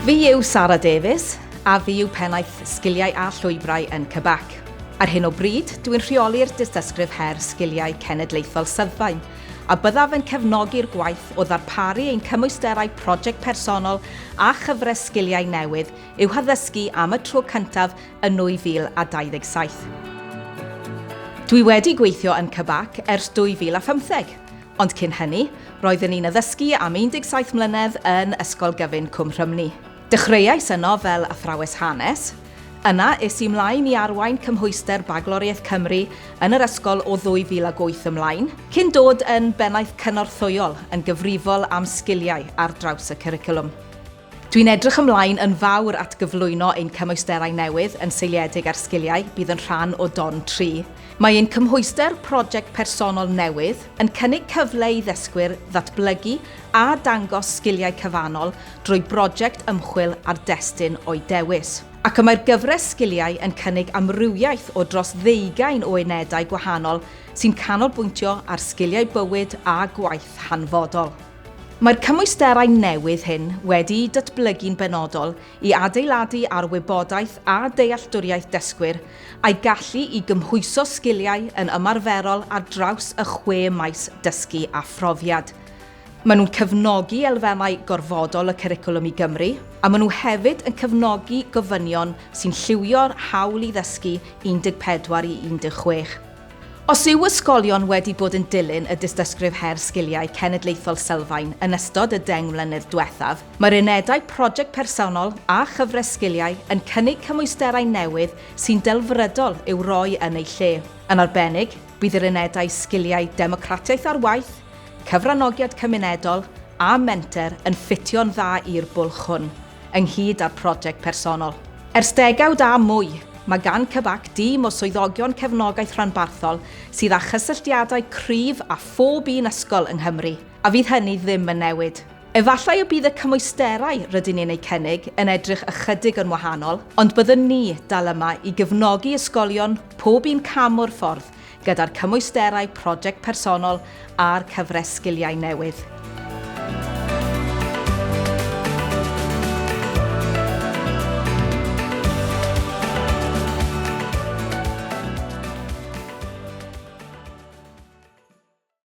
Fi yw Sara Davies, a fi yw Pennaeth Sgiliau a Llwybrau yn CBAC. Ar hyn o bryd, dwi'n rheoli'r Dystysgrif Her Sgiliau Cenedlaethol Sylfaen, a byddaf yn cefnogi'r gwaith o ddarparu ein cymwysterau project personol a chyfres sgiliau newydd i'w haddysgu am y tro cyntaf yn 2027. Dwi wedi gweithio yn CBAC ers 2015, ond cyn hynny, roeddwn i'n addysgu am 17 mlynedd yn Ysgol Gyfun Cwm Rhymni. Dechreuais yno fel athrawes hanes, yna es i mlaen i arwain cymhwyster Bagloriaeth Cymru yn yr ysgol o 2008 ymlaen, cyn dod yn bennaeth cynorthwyol yn gyfrifol am sgiliau ar draws y cwricwlwm. Dwi'n edrych ymlaen yn fawr at gyflwyno ein cymwysterau newydd yn seiliedig ar sgiliau bydd yn rhan o Don 3. Mae ein cymhwyster project personol newydd yn cynnig cyfle i ddysgwyr ddatblygu a dangos sgiliau cyfannol drwy broject ymchwil ar destun o'u dewis. Ac y mae'r gyfres sgiliau yn cynnig amrywiaeth o dros ddeugain o unedau gwahanol sy'n canolbwyntio ar sgiliau bywyd a gwaith hanfodol. Mae'r cymwysterau newydd hyn wedi'u datblygu'n benodol i adeiladu ar wybodaeth a dealltwriaeth dysgwyr a'u gallu i gymhwyso sgiliau yn ymarferol ar draws y chwe maes dysgu a phrofiad. Maen nhw'n cefnogi elfennau gorfodol y Cwricwlwm i Gymru a maen nhw hefyd yn cefnogi gofynion sy'n lliwio'r hawl i ddysgu 14 i 16. Os yw ysgolion wedi bod yn dilyn y Dystysgrif Her Sgiliau Cenedlaethol Sylfaen yn ystod y deng mlynedd diwethaf, mae'r unedau project personol a chyfres sgiliau yn cynnig cymwysterau newydd sy'n delfrydol i'w roi yn eu lle. Yn arbennig, bydd yr unedau sgiliau Democratiaeth ar Waith, Cyfranogiad Cymunedol a Menter yn ffitio'n dda i'r bwlch hwn. ynghyd â'r project personol. Ers degawd a mwy, mae gan CBAC dîm o swyddogion cefnogaeth rhanbarthol sydd â chysylltiadau cryf â phob un ysgol yng Nghymru, a fydd hynny ddim yn newid. Efallai y bydd y cymwysterau rydyn ni'n eu cynnig yn edrych ychydig yn wahanol, ond byddwn ni dal yma i gefnogi ysgolion pob un cam o'r ffordd gyda'r cymwysterau project personol a'r cyfres sgiliau newydd.